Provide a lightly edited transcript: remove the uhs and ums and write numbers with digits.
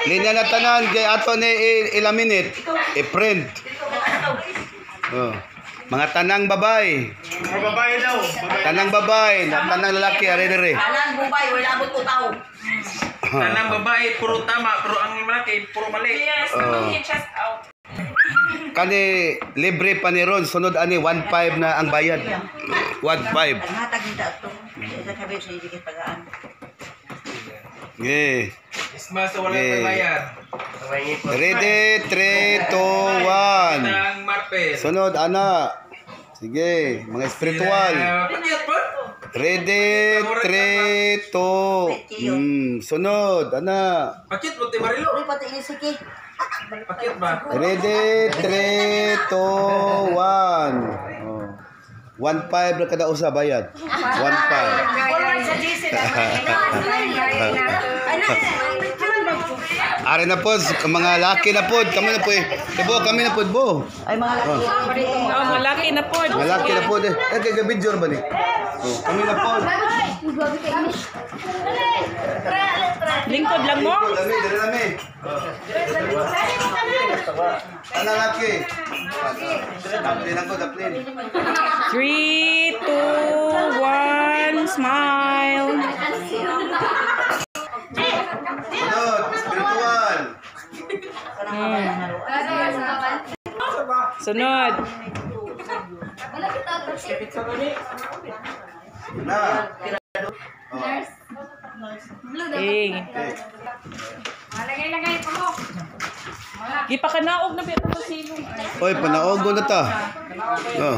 Linya na tanan kay ato ni ilaminate, i-print. Oh. Mga tanang babay. Mga babae daw. Babae. Tanang babay, tanang lalaki are dire. Alang bubay, wala abot ko tao. Tanang babae, puro tama. Pero ang lalaki, puro mali. Yes, Oh. oh, chest out. Kani libre pa ni ron, sunod ani 1.5 na ang bayad. 1.5. Ang hatag nita ato. Sa kabi sa ibig pagaan. Yeah. Isma sa walang Eh. may bayad. Ready, 3, 2, 1. Tanang Marpel. Sunod ana. Sige, mga spiritual. Pakyat po. Ready, 3, 2. Sunod, ana. Pakyat mo, Timarilo. Uy, pati ini sige. Pakyat ba? Ready, 3, 2, 1. Oh. 1.5 na kada usa bayad. 1.5. Forward sa GC Are na po, mga laki na po. Kami na po eh. Bo, kami na po, bo. Ay, mga laki. Oh, malaki na po. Mga laki na po. Eh, eh kay video ba ni? Oh, kami na po. Lingkod lang mo. Dami, dali dami. Ano laki? Daplin ako, daplin. 3, 2, 1, smile. Sunod, spiritual. Sunod. Na. Eh. Okay. Gipakanaog na pero sa silong. Oy, panaogo na ta. Oh.